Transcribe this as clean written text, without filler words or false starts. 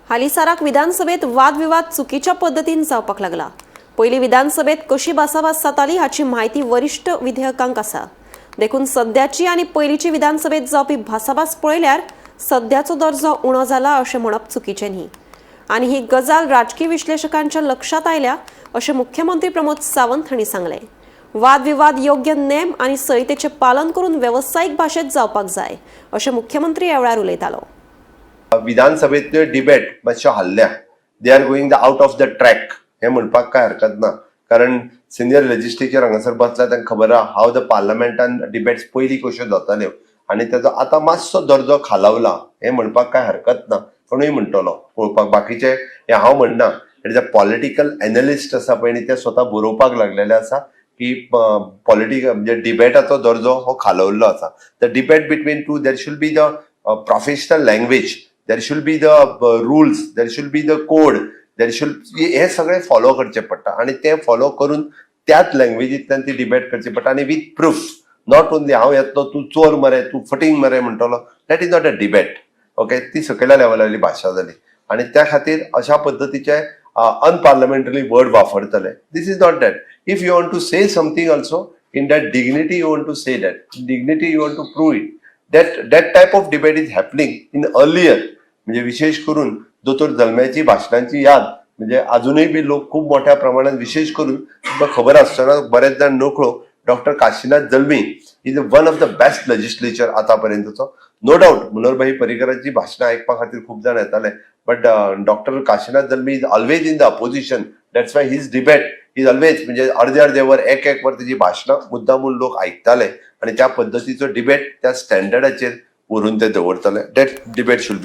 हालींसाराक विधानसभेत वादविवाद चुकीच्या पद्दतीन जावपाक लागला. पयलीं विधानसभेत कशी भासाभास जाताली हाची म्हायती वरिश्ठ विधेयकांक आसा. देखून सद्याची आनी पयलींची विधानसभेत जावपी भासाभास पळयल्यार सद्याचो दर्जो उणो जाला अशें म्हणप चुकीचें न्ही आनी ही गजाल राजकी विश्लेशकांच्या लक्षात आयल्या अशें मुख्यमंत्री प्रमोद सावंत हांणी सांगलें. वादविवाद योग्य नेम आनी संहितेचें पालन करून वेवसायीक भाशेत जावपाक जाय अशें मुख्यमंत्री ह्या वेळार उलयतालो. विधानसभेंतल्यो डिबेट मातश्यो हल्ल्या. They are going the out of the track हें म्हणपाक कांय हरकत ना, कारण सिनियर लेजिस्लेचर हांगासर बसला, तांकां खबर आहा हाव the पार्लमेंटान डिबेट्स पयलीं कश्यो जाताल्यो आनी ताजो आतां मातसो दर्जो खालावला हें म्हणपाक कांय हरकत ना. कोणूय म्हणटलो पळोवपाक बाकीचे, हें हांव म्हणना, जे पॉलिटिकल एनलिस्ट आसा पळय न्ही, ते स्वता बरोवपाक लागलेले आसा की पॉलिटिकल म्हणजे डिबेटाचो दर्जो हो खालवल्लो आसा. The debate between two, there should be the professional language, there should be the rules, there should be the code, there should हे सगळे फॉलो करचे पडटा आनी ते फॉलो करून त्याच लँग्वेजींतल्यान ती डिबेट करची पडटा आनी विथ प्रूफ. Not only हांव येतलो, तूं चोर मरे, तूं फटींग मरे म्हणटलो, that is not a debate, okay? ती सकयल्या लेवलावयली भाशा जाली आनी त्या खातीर अशा पद्दतीचे अनपार्लमेंटरी word वापरतले. This is not that. If you want to say something also, in that dignity you want to say that, dignity you want to prove it. That type of debate is happening in earlier. म्हणजे विशेष करून दोतोर जल्म्याची भाशणांची याद म्हणजे अजूनय बी लोक खूप मोठ्या प्रमाणात, विशेष करून तुमकां खबर आसतना, बरेच जाण नकळो, doctor Kashinath Jalmi is one of the best legislature आतापर्यंतचो. No doubt Manoharbhai पर्रीकरांची भाशणां आयकपा खातीर खूब जाण येताले, but Doctor Kashinath Jalmi is always in the opposition. That's why his debate is always म्हणजे अर्दे अर्दे वर, एक एक वर तेजी भाशणां मुद्दामून लोक आयकताले आनी त्या पद्दतीचो डिबेट त्या स्टँडर्डाचेर व्हरून ते दवरताले. That debate should be